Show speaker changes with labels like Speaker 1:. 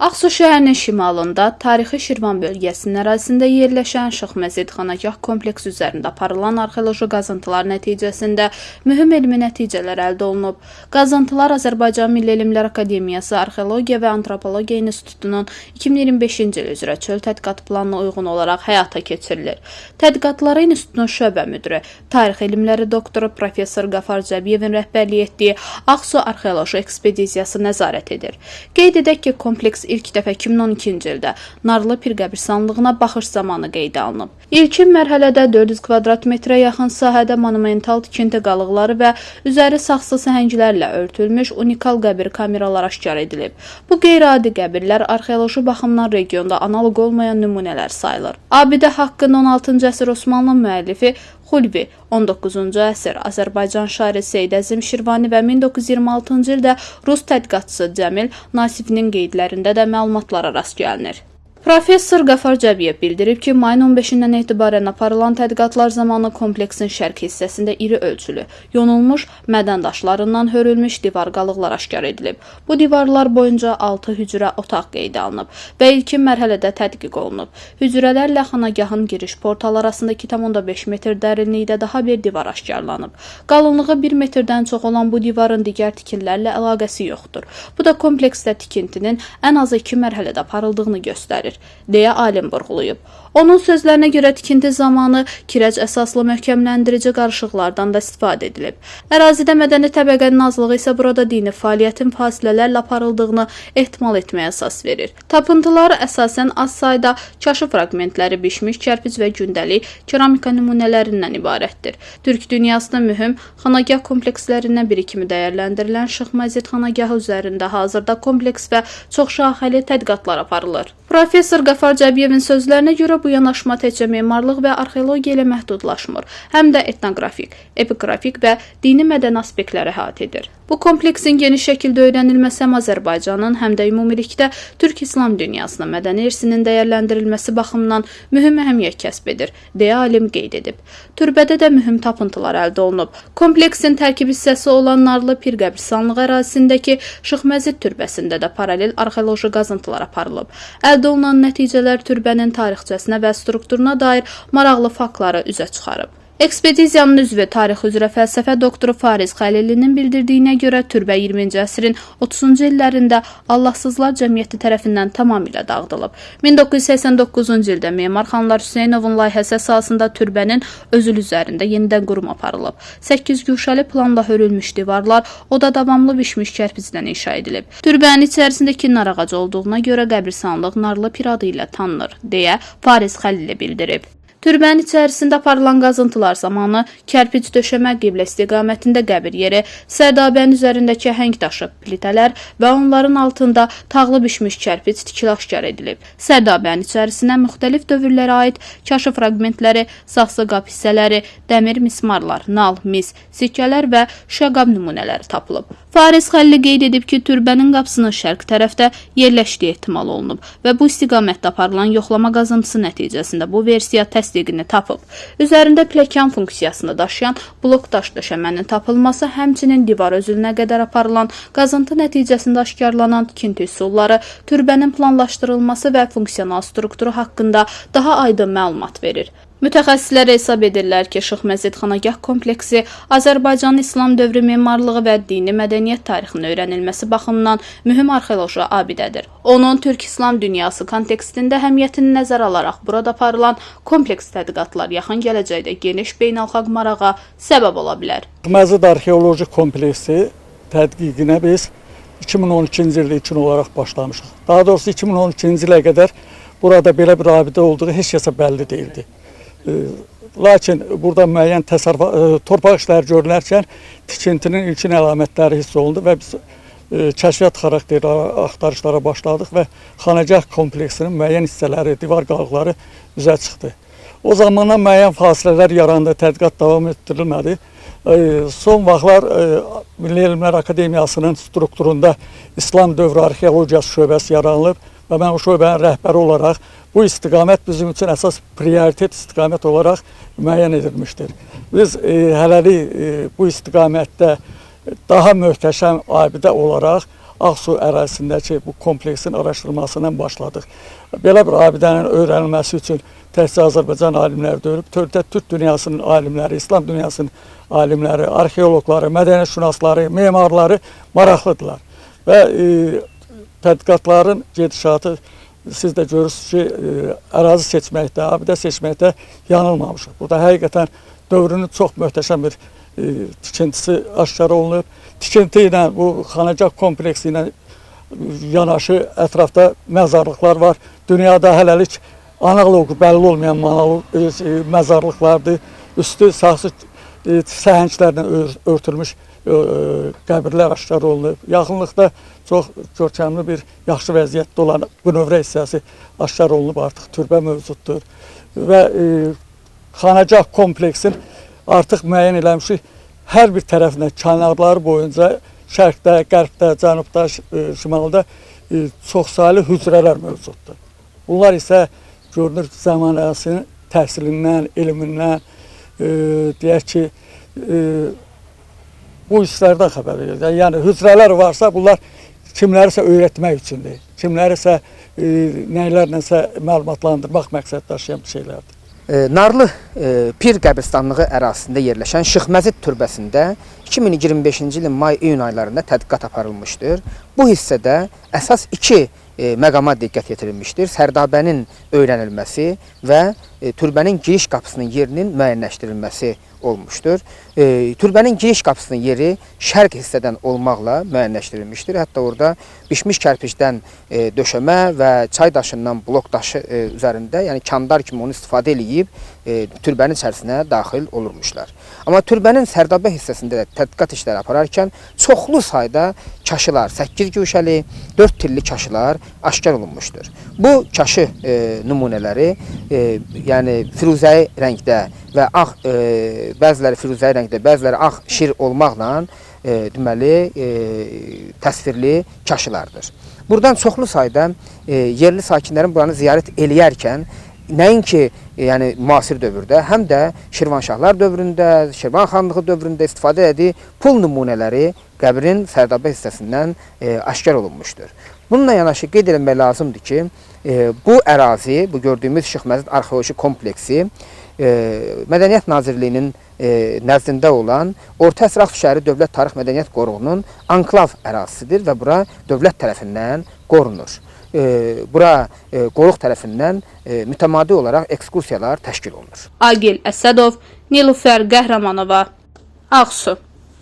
Speaker 1: Ağsu şəhərinin şimalında tarixi Şirvan bölgəsinin ərazisində yerləşən Şıx Məzid Xanagah kompleksi üzərində aparılan arxeoloji qazıntılar nəticəsində mühüm elmi nəticələr əldə olunub. Qazıntılar Azərbaycan Milli Elmlər Akademiyası Arxeologiya və Antropologiya İnstitutunun 2025-ci il üzrə çöl tədqiqat planına uyğun olaraq həyata keçirilir. Tədqiqatlara institutun şöbə müdiri, tarix elmləri doktoru professor Qafar Cəbiyevin rəhbərlik etdiyi Ağsu arxeoloji ekspedisiyası nəzarət edir. Qeyd edək ki, kompleks ilk dəfə 2012-ci ildə Narlı Pir qəbirstanlığına baxış zamanı qeydə alınıb. İlkin mərhələdə 400 kvadrat metrə yaxın sahədə monumental tikinti qalıqları və üzəri saxsı səhənglərlə örtülmüş unikal qəbir kameraları aşkar edilib. Bu qeyri-adi qəbirlər arxeoloji baxımdan regionda analoq olmayan nümunələr sayılır. Abidə haqqında 16-cı əsr Osmanlı müəllifi Xulvi, 19-cu əsr Azərbaycan şairi Seyid Əzim Şirvani və 1926-cı ildə rus tədqiqatçısı Cəmil Nasifinin qeydlərində də məlumatlara rast gəlinir. Professor Qafar Cəbiyev bildirib ki, mayın 15-dən etibarən aparılan tədqiqatlar zamanı kompleksin şərq hissəsində iri ölçülü, yonulmuş mədən daşlarından hörülmüş divar qalıqlar aşkar edilib. Bu divarlar boyunca 6 hücrə otaq qeydə alınıb və ilkin mərhələdə tədqiq olunub. Hücrələrlə xanagahın giriş portalı arasında 2,5 metr dərinlikdə daha bir divar aşkarlanıb. Qalınlığı 1 metrdən çox olan bu divarın digər tikintilərlə əlaqəsi yoxdur. Bu da kompleksdə tikintinin ən azı 2 mərhələdə aparıldığını göstərir, deyə alim vurğulayıb. Onun sözlərinə görə tikinti zamanı kirəc əsaslı möhkəmləndirici qarışıqlardan da istifadə edilib. Ərazidə mədəni təbəqənin azlığı isə burada dini fəaliyyətin fasilələrlə aparıldığını ehtimal etməyə əsas verir. Tapıntılar əsasən az sayda çaşı fraqmentləri, bişmiş kərpic və gündəlik keramika nümunələrindən ibarətdir. Türk dünyasında mühüm xanagah komplekslərindən biri kimi dəyərləndirilən Şıx Məzid xanagahı üzərində hazırda kompleks və çoxşaxəli tədqiqatlar aparılır. Professor Qafar Cəbiyevin sözlərinə görə bu yanaşma təkcə memarlıq və arxeologiya ilə məhdudlaşmır, həm də etnoqrafik, epiqrafik və dini mədəni aspektləri əhatə edir. Bu kompleksin geniş şəkildə öyrənilməsi həm Azərbaycanın, həm də ümumilikdə Türk İslam dünyasının mədəni irsinin dəyərləndirilməsi baxımından mühüm əhəmiyyət kəsb edir, deyə alim qeyd edib. Türbədə də mühüm tapıntılar əldə olunub. Kompleksin tərkib hissəsi olan Narlı Pir qəbirstanlığı ərazisindəki Şıx Məzid türbəsində də paralel arxeoloji qazıntılar aparılıb. Əldə olunan nəticələr türbənin tarixçəsinə və strukturuna dair maraqlı faktları üzə çıxarıb. Ekspedisiyanın üzvü tarix üzrə fəlsəfə doktoru Fariz Xəlilinin bildirdiyinə görə türbə 20-ci əsrin 30-cu illərində Allahsızlar cəmiyyəti tərəfindən tamamilə dağıdılıb. 1989-cu ildə memar Xanlar Hüseynovun layihəsi əsasında türbənin özül üzərində yenidən qurum aparılıb. 8 guşəli planla hörülmüş divarlar oda davamlı bişmiş kərpicdən inşa edilib. Türbənin içərisində iki nar ağacı olduğuna görə qəbirstanlıq Narlı Pir adı ilə tanınır, deyə Fariz Xəlili bildirib. Türbənin içərisində aparılan qazıntılar zamanı kərpic döşəmə, qiblə istiqamətində qəbir yeri, sərdabənin üzərindəki əhəng daşı, plitələr və onların altında tağlı bişmiş kərpic tikili aşkar edilib. Sərdabənin içərisinə müxtəlif dövrlərə aid çaşı fraqmentləri, saxsı qap hissələri, dəmir mismarlar, nal, mis, sikkələr və şüşə qab nümunələri tapılıb. Fariz Xəlili qeyd edib ki, türbənin qapısının şərq tərəfdə yerləşdiyi ehtimal olunub və bu istiqamətdə aparılan yoxlama qazıntısı nəticəsində bu versiya təsdiqini tapıb. Üzərində pləkan funksiyasını daşıyan blok daş döşəmənin tapılması, həmçinin divar özülünə qədər aparılan qazıntı nəticəsində aşkarlanan tikinti üsulları türbənin planlaşdırılması və funksional strukturu haqqında daha aydın məlumat verir. Mütəxəssislər hesab edirlər ki, Şıx Məzid Xanagah kompleksi Azərbaycanın İslam dövrü memarlığı və dini mədəniyyət tarixinin öyrənilməsi baxımından mühüm arxeoloji abidədir. Onun Türk İslam dünyası kontekstində əhəmiyyətini nəzərə alaraq burada aparılan kompleks tədqiqatlar yaxın gələcəkdə geniş beynəlxalq marağa səbəb ola bilər.
Speaker 2: Məzid arxeoloji kompleksi tədqiqinə biz 2012-ci ildə ilkin olaraq başlamışıq. Daha doğrusu 2012-ci ilə qədər burada belə bir abidə olduğu heç kəsə bəlli deyildi. Lakin burada müəyyən təsərrüfat, torpaq işləri görülərkən tikintinin ilkin əlamətləri hiss olundu və biz kəşfiyyat xarakterli axtarışlara başladıq və xanagah kompleksinin müəyyən hissələri, divar qalıqları üzə çıxdı. O zamandan müəyyən fasilələr yarandı, tədqiqat davam etdirilmədi. Son vaxtlar Milli Elmlər Akademiyasının strukturunda İslam dövrü arxeologiyası şöbəsi yaranılıb və mən o şöbənin rəhbəri olaraq bu istiqamət bizim üçün əsas prioritet istiqamət olaraq müəyyən edilmişdir. Biz hələlik bu istiqamətdə daha möhtəşəm abidə olaraq Ağsu ərazisindəki bu kompleksin araşdırmasından başladıq. Belə bir abidənin öyrənilməsi üçün təkcə Azərbaycan alimləri deyil, bütövlükdə Türk dünyasının alimləri, İslam dünyasının alimləri, arxeoloqları, mədəniyyətşünasları, memarları maraqlıdırlar. Və tədqiqatların gedişatı siz də görürsünüz ki, ərazi seçməkdə, abidə seçməkdə yanılmamışıq. Burada həqiqətən dövrünün çox möhtəşəm bir tikintisi aşkar olunub. Tikinti ilə, bu xanagah kompleksi ilə yanaşı ətrafda məzarlıqlar var. Dünyada hələlik analoqu bəlli olmayan məzarlıqlardır. Üstü saxsı səhənglərlə örtülmüş qəbirlər aşkar olunub. Yaxınlıqda çox görkəmli bir yaxşı vəziyyətdə olan bünövrə hissəsi aşkar olunub, artıq türbə mövcuddur. Və xanagah kompleksin artıq müəyyən eləmişik. Hər bir tərəfinə, kənarları boyunca şərqdə, qərbdə, cənubda, şimalda çoxsaylı hücrələr mövcuddur. Bunlar isə görünür zəmanəsinin təhsilindən, elmindən, deyək ki, bu işlərdən xəbər verir. Yəni hücrələr varsa bunlar kimlərisə öyrətmək üçündür, kimlərisə nəylərləsə məlumatlandırmaq məqsəd daşıyan bir şeylərdir.
Speaker 3: Narlı Pir qəbirstanlığı ərazisində yerləşən Şıx Məzid türbəsində 2025-ci ilin may-iyun aylarında tədqiqat aparılmışdır. Bu hissədə əsas iki məqama diqqət yetirilmişdir. Sərdabənin öyrənilməsi və türbənin giriş qapısının yerinin müəyyənləşdirilməsi olmuşdur. Türbənin giriş qapısının yeri şərq hissədən olmaqla müəyyənləşdirilmişdir. Hətta orada bişmiş kərpicdən döşəmə və çay daşından blok daşı üzərində, yəni kandar kimi onu istifadə eləyib türbənin içərisinə daxil olurmuşlar. Amma türbənin sərdabə hissəsində də tədqiqat işləri apararkən çoxlu sayda kaşılar, 8 güşəli, 4 tilli kaşılar aşkar olunmuşdur. Bu kaşı nümunələri, yəni firuzəyi rəngdə və ağ, bəziləri firuzəyi rəngdə, bəziləri ağ şir olmaqla deməli təsvirli kaşılardır. Buradan çoxlu sayda yerli sakinlərin buranı ziyarət eləyərkən nəinki yəni müasir dövrdə, həm də Şirvanşahlar dövründə, Şirvan xanlığı dövründə istifadə etdiyi pul nümunələri qəbrin sərdabə hissəsindən aşkar olunmuşdur. Bununla yanaşı qeyd eləmək lazımdır ki, bu ərazi, bu gördüyümüz Şıx Məzid arxeoloji kompleksi Mədəniyyət Nazirliyinin nəzdində olan Orta Əsr Ağsu şəhəri Dövlət Tarix Mədəniyyət Qoruğunun anklav ərazisidir və bura dövlət tərəfindən qorunur. Bura qoruq tərəfindən mütəmadi olaraq ekskursiyalar təşkil olunur.
Speaker 1: Agil Əsədov, Nilufər Qəhrəmanova, Ağsu.